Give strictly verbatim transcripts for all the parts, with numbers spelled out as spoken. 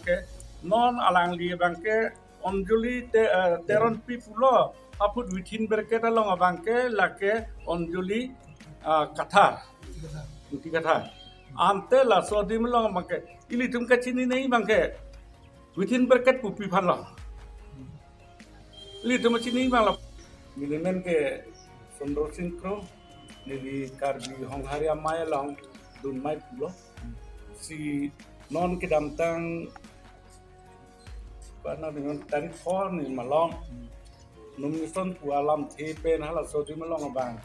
Ke non alangli abangke Anjali Te-, eh, Teronpi pulo, aput within bracket along abangke lake Anjali, ah, Kathar, Muti Kathar. Ante laso adim along abangke ilitum kachinine abangke within bracket pu pi aphanlo. Ilitum kachini abanglo. Neli men ke Sundar Sing Kro, neli Karbi Honghari Amei along dunmei pulo. Si non kedamtang, pada dengan tarik four ni malom. Nomination pu alamthe pen halaso adim along abang,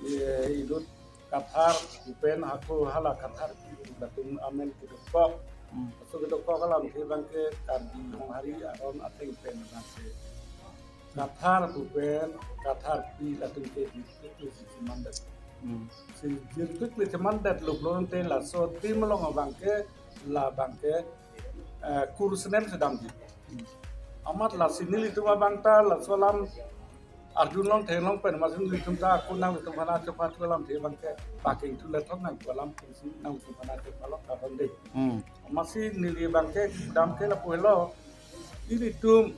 eh, idut Kathar pu pen ako hala Kathar pu latum amen kedokok. Hmm. So kedokok alamthe abangke Karbi Honghari aron ateng pen abangke Kathar pu pen Kathar pi latum ke jirkikli si chemandet. Hmm. Si jirkikli chemandet lo pulote laso adim along abangke, la abangke, eh, kursenem si damji. Hmm. Amat lasi nelitum abang ta laso alam arjulong thenglong pen amatsi nelitum ta ako nanglitum aphan chepathu alamthe abangke pakeng thu lethok nang pu alam pensi nanglitum aphan chepalok karon de. Hmm. Amatsi neli abangke dam ke lapu helo. Ilitum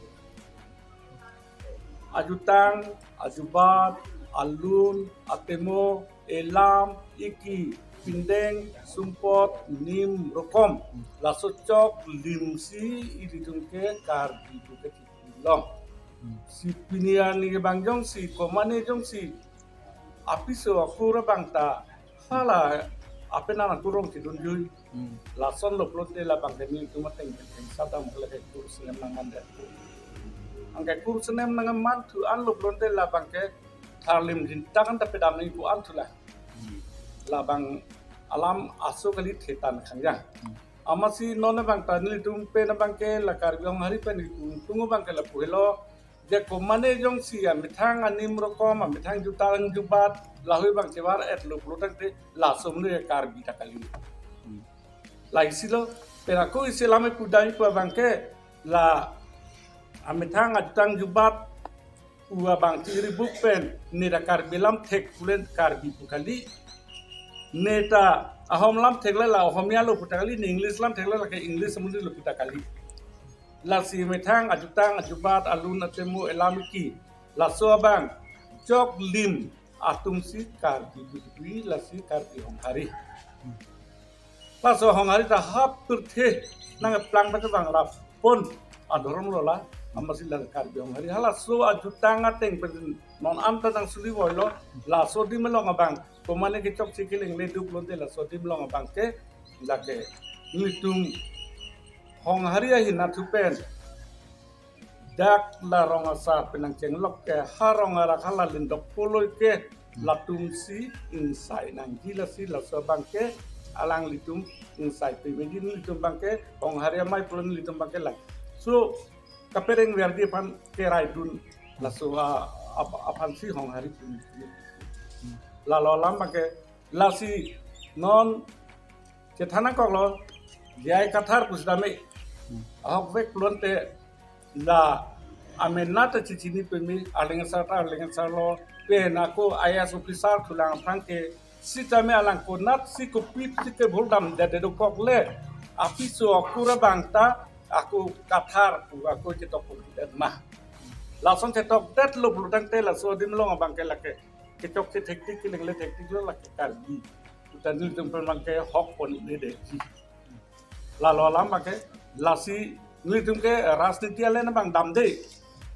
ajutang, ajubat, alun, atemo, elam, iki, pindeng, sumpot, nim, rokom, laso chok lim si ilitum ke Karbi pu ke long. Hmm. Si pini arni abang jongsi, komane jongsi apiso akur abang ta hala apenan akur rong chedunjui. Hmm. Lason lo pulote la abangke nelitum ateng pen pen sadam kele ke kursenem nangmandet. Anke kursenem nangmanthu an lo pulote la abangke tharlim jintak an ta pedam nangji pu an thu la. Hmm. La abang alam aso kali thetan khangjang. Hmm. Amatsi non abang ta nelitum pen abangke la Karbi Honghari pen itum tung abangke lapu helo. Je komane jongsi amethang anim rokom, amethang jutang jubat, lahei abang chevar-et lo pulotangte laso amonit Karbi ta kali. Hmm. La isi lo, pen ako isi lam pu dai pu abangke la amethang ajutang jubat pu abang chiri buk pen ne ta Karbi lamthek pulote Karbi pu kali. Ne ta Ahom lamthek le la Ohomia lo pu ta kali, ne English lamthek le lake English amonit lo pu ta kali. Lasi methang ajutang ajubat alun atemo elam iki, laso abang chok lim atum si Karbi pu dui, lasi Karbi Honghari. Laso Honghari ta hap pirthe nangplang ta kevang la pon adhorom lo la, amatsi la Karbi Honghari. Halaso ajutang ateng pen non anta nang suli voi lo, laso adim along abang komane kechok si kelengle duk lote laso adim along abangke lake nelitum Honghari ahin athu pen dak la rong asar penang chenglok ke ha rong arak hala Lindokpo loi ke latum si ingsai nangji, lasi laso abangke alanglitum ingsai pemedin nelitum abangke Honghari Amei pulo nelitum abangke la. So kapereng verdi aphan ke raidun laso a, ap-, aphan si Honghari pun. Lalo alam abangke lasi non chethan nangkoklo, J I Kathar pusi dame. Hmm. Ahokvek pulote la amen ta chechini peme, arleng asar ta arleng asar lo, pen ako I A S officer thulang aphrang ke sitame alang konat si kopi si kebhul damdet dokok le, apiso akur abang ta ako Kathar pu ako chetok pu det ma. Lason chetokdet lo pulotangte laso adim along abangke lake kechok si thektik kelengle thektik lo lake Karbi. Utan nelitum pen abangke hok pon-i detji. Lalo alam abangke lasi nelitum ke rajniti alen abang damde.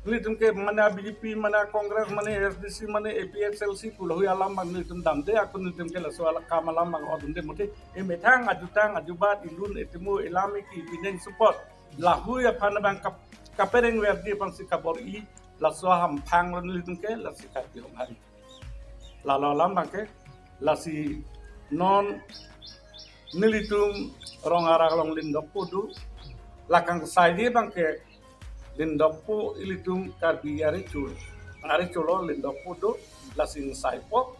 Nelitum ke mane B J P, mane Congress, mane A S D C, mane A P H L C pu lahei alam abang nelitum damde, ako nelitum ke laso alam kam alam abang odunde muthe. Emethang ajutang ajubat, ilun etemo, elam iki, pindeng sumpot, lahei aphan abang kap-, kapereng verdi aphan si kabor-i, laso ahamphang lo nelitum ke lasi Karbi Honghari. Lalo alam abangke lasi non nelitum rong arak along Lindokpo do, la kangsai di abangke Lindokpo ilitum Karbi arecho, arecho lo Lindokpo do, lasi ingsaipo.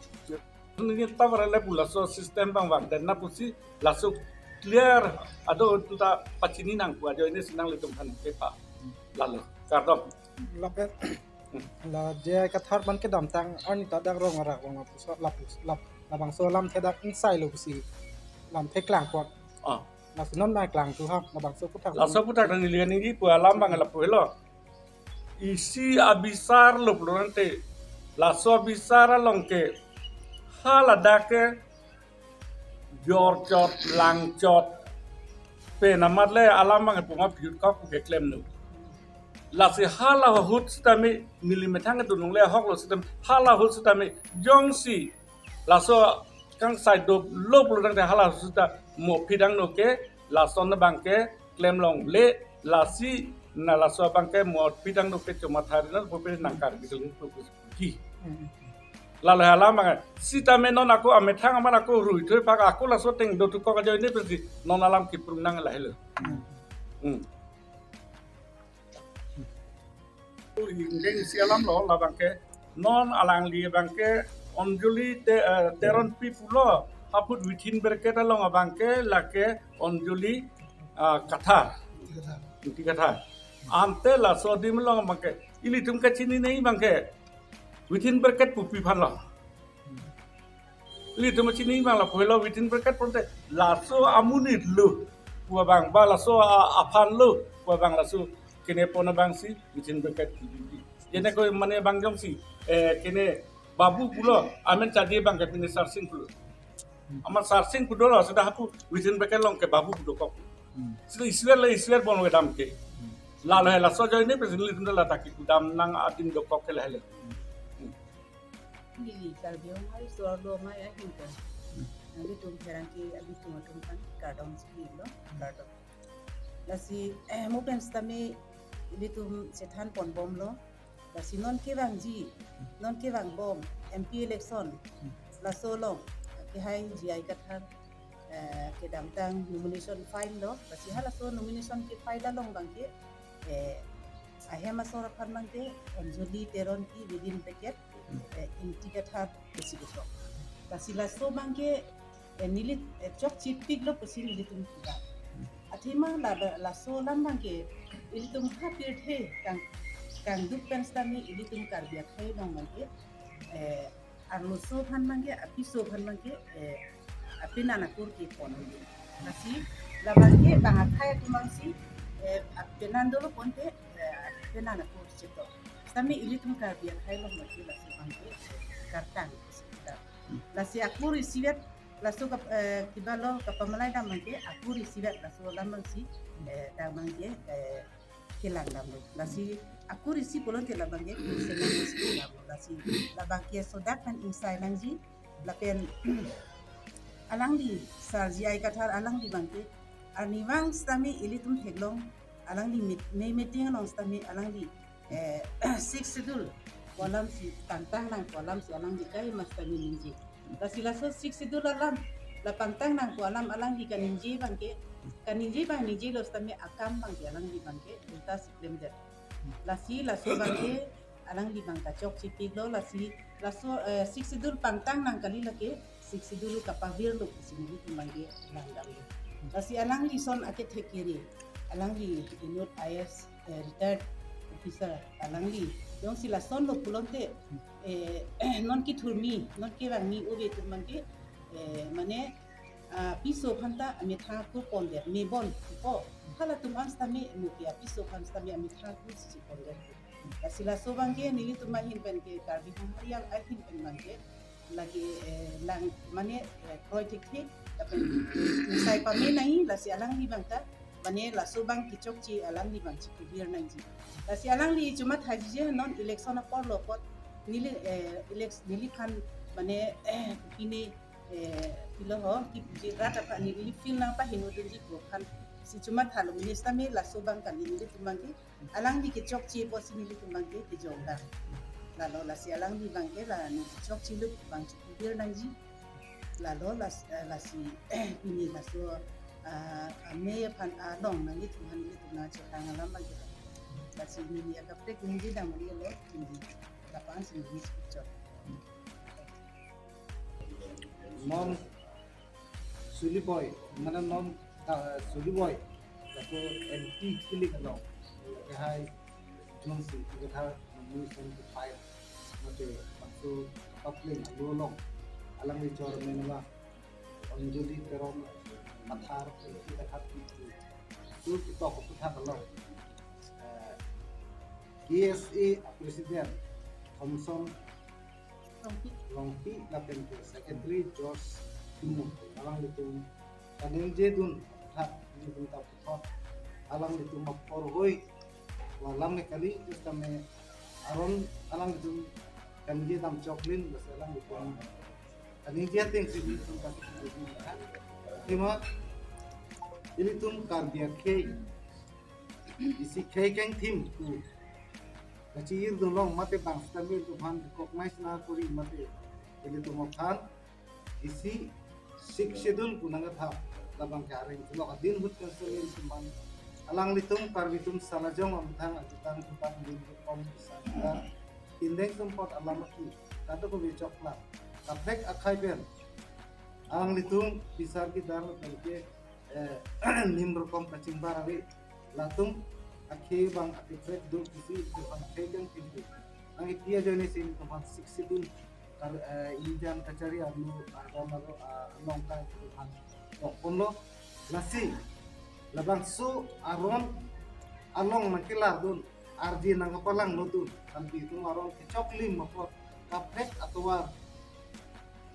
Nini ta barale pu laso system abang vangdet na pusi laso clear ado tu ta pachini nang pu ajoine si nanglitum aphan kepa. Lalo kardom. Lake la J I Kathar abang kedamtang arni ta dak rong arak along lapuson, lapus, lap, labangso alamthe dak ingsai lo pusi lamthe klangpon. Ah. Lasi non nangklang tu ham, labangso aphuthak. Laso aphuthak neli ningje pu alam abang lapu helo. Isi abisar lo pulo tangte, laso abisar along ke haladak ke jorchot, langchot pen amat le alam abang puma pijut kok ke klem nu. Lasi hala ahut sitame neli methang dunung le ahok lo sitame, hala ahut sitame jongsi laso kangsai doplo pulo tangte hala ahut sita mo pidang no ke lason abang ke klem longle, lasi na laso abang ke mo pidang no ke chomathari na pupe nangkar bisil puji. Lalo hala abang sitame non ako amethang amat ako rui thoi pak ako laso ateng do tu kok ajoine pensi non alam kiprung nang lahelo. Hmm. Ingdeng isi alam lo labang ke non alangli abang ke Anjali Te-, eh, Teronpi pulo, ahut within bracket along abang ke lake Anjali, ah, Kathar. Ingti Kathar. Ante laso adim along abang ke ilitum kachini nei abang ke within bracket pupi aphan lo. Ilitum chini abang lapu helo within bracket pulote laso amonit lo pu abang ba laso a-, aphan lo pu abang laso kene pon abangsi within bracket kibi. Jene ko mane abang jongsi, eh, kene Babu pulo, amen chadi abang ke pine Sarsing pulo. Amat Sarsing pu dolo, sita hapu within bracket along ke Babu pu dokok. Hmm. Sita Iswar le Iswar bon kedam ke. Hmm. Lalo he laso ajoine pensi nelitum ladak kikudam nang adim dokok ke lahelo. Hmm. Neli Karbi Anglong High School lo mai ahin ko. Nanglitum pherangke abitung atum aphan kardom si lo, kardom. Lasi, eh, mo pen sitame ilitum chethan ponbomlo. Lasi non kevangji, non kevangbom, M P election, laso along, kehai J I Kathar, eh, kedamtang nomination file lo, lasi halaso nomination ke-file along abang ke, eh, ahem asor aphan abang ke Anjali Teronpi within bracket, eh, Ingti Kathar pusi ketok. Lasi laso abang ke, eh, neli, eh, chokche piklo pusi nelitum kidam. Athema la, laso alam abang ke ilitum ha pirthe kang, kangduk pen sitame ilitum Karbi akhei along abang ke, eh, arloso aphan abang ke, apiso aphan abang ke, eh, apenan akur kepon. Lasi labang ke bang akhei atum abangsi, eh, apenan dolo pulote, eh, apenan akur chetok. Sitame ilitum Karbi akhei along abang ke laso abang ke, eh, kartang. Lasi akur isivet laso kap-, eh, kibalo kapamalai dam abang ke akur isivet laso alam abangsi, eh, dam abang ke, eh, kelang damlo. Lasi akur isi pulote labang ke, senang isi damlo. Lasi labang ke sodak pen ingsai nangji, lapen alangli, Sar J I Kathar alangli abang ke, arnivang sitame ilitum theklong, alangli meet-, me meeting along sitame alangli, eh, Sixth Schedule pu alamsi tangtang nang pu alamsi alangli kai mas sitame ningje. Lasi laso Sixth Schedule alam, la pangtang nang pu alam alangli kaningje abang ke, kaningje abang ningjelo sitame akam abang ke alangli abang ke ulta si klemdet. Lasi laso abang ke alangli abang kachokche piklo, lasi laso, eh, Sixth Schedule pangtang nang kali lake, Sixth Schedule kapavirlo pusi nelitum abang ke langdamlo. Lasi alangli ason akethek kere, alangli inut I A S, eh, retired officer, alangli jongsi lason lo pulote, eh, non kethurmi, non kevangmi ove atum abang ke, eh, mane, ah, apiso aphan ta amethang akur pondet, mebon ko, halatum an sitame mo ke apiso aphan sitame amethang akur si pondet. Lasi laso abang ke nelitum ahin pen ke, Karbi Anglong Hariang ahin pen abang ke lake, eh, lang mane, eh, kroi thekthe, lapen, eh, ingsai pame nai, lasi alangli abang ta mane laso abang kechokche alangli abang chikubir nangji. Lasi alangli chomathaji je non election apor lo apot neli, eh, elec-, neliphan mane, eh, pine, eh, pilo ho, ki je rat aphan neli field nangpahingno dunji pu aphan si chomathalo, mane sitame laso abang kali, nelitum abang ke alangli kechokche apotsi nelitum abang ke kejong dam. Lalo lasi alangli abang ke la neli chokche lo abang chikubir nangji. Lalo las-, eh, lasi pini laso, ah, ame aphan along nanglitum aphan nelitum nangchethan alam abang ke. Lasi neli akaprek ningje dam ri lo pini, lapu-an si neli chok. Non Suliboi, mane non, ah, Suliboi, laso M P kilik along, kehai Johnson, kethar nomination ke-file, mate bangso public alo along, alangli chairman abang, Anjali Teron, Pathar, Pathar itu, itu kita keputusan lo. Eh, K S A President Thomson Rongpi. Rongpi lapen ke Secretary George Timung. Alanglitum kaningje dun, tha, ini pun tak puthot. Alanglitum apor hoi. Walam ne kali, terus kami aron alanglitum kaningje dam choklin, terus alanglitum kaningje ateng si ilitum kasih. Tema, ilitum Karbi akhei, isi khei keng thim tu kachi-ir dun long mate bang stamil tu han recognize na kuri mate ilitum aphan isi Sixth Schedule pu nangketha labang ke areng kelok adin ahut kan stamil tu han alanglitum Karbi atum salajong amthang ajutang tutak lim kom bisa kita tindeng sumpot alam aki kado ko bechok la kaprek akhai pen alanglitum bisar kidar pen ke, eh, nim rokom kachingbar ari latum akhei bang akhei prek do kisi depan khei kan pintu. Nang ipi ajoine si ilitum aphan Sixth Schedule kar, eh, injan kachari arlo arlo arlo, ah, along kai ilitum aphan tok ponlo. Lasi labangso aron along nangkelar dun, arje nangkepalanglo dun, kan pi atum aron kechok lim apot kaprek atovar,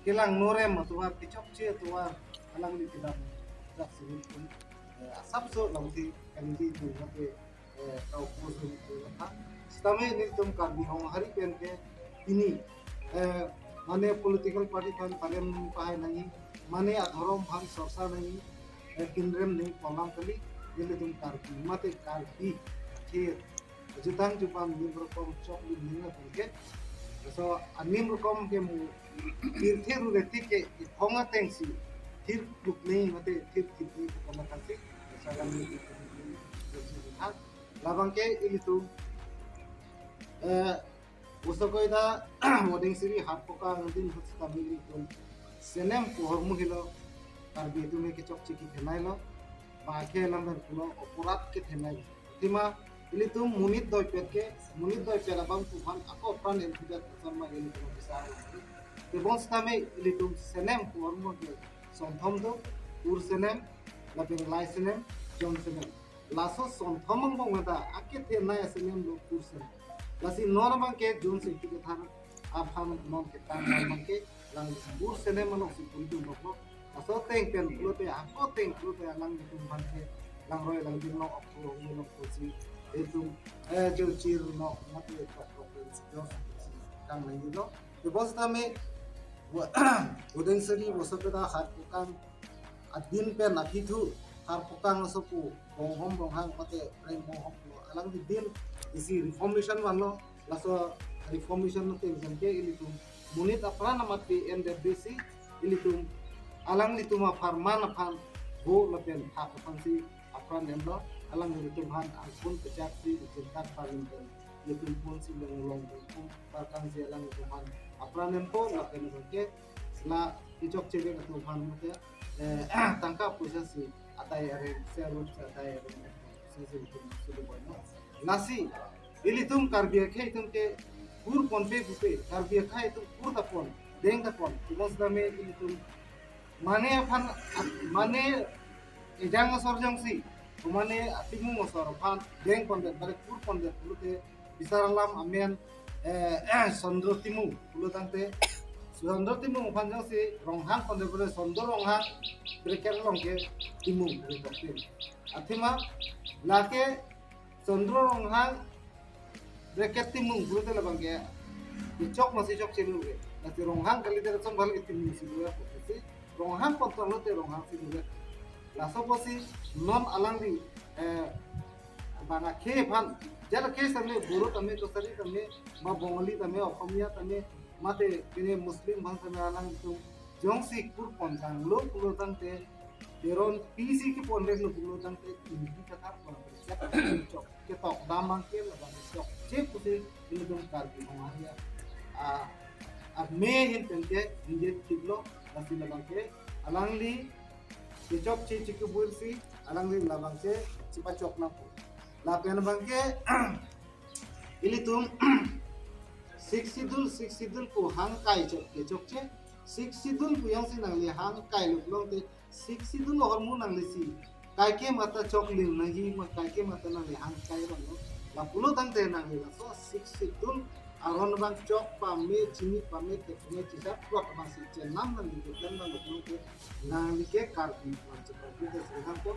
kelang norem atovar, kechokche atovar alangli kedam jak sini pun, eh, asapso lamsi kaningje dun mate, eh, kau pus dun itu ha. Sitame ilitum Karbi Honghari pen ke ini, eh, mane political party aphan parem pahai nangji, mane adhorom aphan sorsa nangji, eh, kinrem ning polang kali, ilitum Karbi mate Karbi akhei ajutang jupan nim rokom chok lim ning atum ke. So anim rokom ke mu tirthe rure tik ke ithong ateng si thir kluk ning mate thir kip ning kama kasi. So alam ni ha labang ke ilitum, eh, uso koida boding siri hat poka ngodin hut sitame ilitum senem pohor muhilo Karbi atum ke chokche kethenei lo, ba ke lam pen pulo oporat kethenei lo. Tema ilitum monit doipet ke, monit doipet abang tuhan ako pran en tidak sama ilitum bisa. Tebon sitame ilitum senem pohor mu ke sonthom do, kur senem, lapen lai senem, jon senem. Laso sonthom angbong meda akethenei asenem lo kur senem. Lasi non abang ke jon se ti kethang aphan non ketang non abang ke lang kur senem along si pun dun lo. Laso ateng pen pulote ako ateng pulote alanglitum aphan ke langroi langdim lo okto ong lo pusi itum, eh, jo chir lo mate tok tok pen si jo kang nangji lo. Tebon sitame boding siri boso peda hat pukang adin pen aphi thu har pukang aso pu bonghom bonghang mate reng bonghom lo alangli din isi reformation vanlo. Laso reformation ateng pen ke ilitum monit apran amat ke N W C ilitum alanglitum apharman aphan bo lapen hak aphan si apran enlo. Alanglitum aphan angkun pejak si ijintak parin pen ilitum pun si lenglong tum parkang si alanglitum aphan apran enpo lapen ke la kechokche atum aphan mate, eh, tangka poisa si atai areng, serut si atai areng, si si itum sudah boy no. Lasi ilitum Karbi akhei atum ke kur ponpe pupe, Karbi akhei atum kur ta pon, deng ta pon. Tebon sitame ilitum mane aphan, mane ejang asor jongsi, mane atimung asor aphan deng pondet, balik kur pondet pulote bisar alam amen, eh, Sondro Timung pulo tangte, Sondro Timung aphan jongsi Ronghang pondet pulote Sondro Ronghang bracket along ke Timung pulo toktin. Athema lake Sondro Ronghang bracket Timung pulote labang ke chok masi chokche lo ke. Lasi Ronghang kalite rason bal ke Timung si lo ya, si Ronghang kontong lote Ronghang si lo ya. Laso apotsi non alangli, eh, bang akhei aphan, jala akhei sitame, Boro tame, Kachari tame, ba Bongali tame, Okhomia tame, mate kene Muslim bang tame alanglitum jongsi kur pon tanglo pulo tangte Teron P C kepon rek lo pulo tangte Hindi kathar pon chok ketok dam abang ke labang chokche pusi ilitum Karbi Honghari a, a me hin pen ke inje tik lo. Lasi labang ke alangli kechokche chikebur si alangli labang ke chipachok nangpo. Lapen abang ke ilitum Sixth Schedule, Sixth Schedule pu hang kai chok kechokche, Sixth Schedule pu jongsi nangli hang kai lo pulote Sixth Schedule ahormu nanglisi kaikema ta choklim nangji ma kaikema ta nangli hang kai rong lo. Lapulo tangte nangli laso Sixth Schedule aron abang chok pame, chini pame, te pame, chisap plot abang si chenam nangli ke plan abang lo ke nangli ke Karbi abang chepra ke te sehang ko.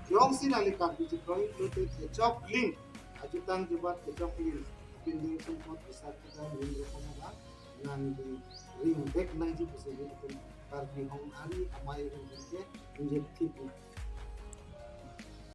Jongsi nangli Karbi chepra itu te choklim. Ajutang jubat kechoklim. Pinding sumpot besar kita ring rokon abang nangli ring back nangji pusi ring pen Karbi Anglong ari amei ring ke injek thip.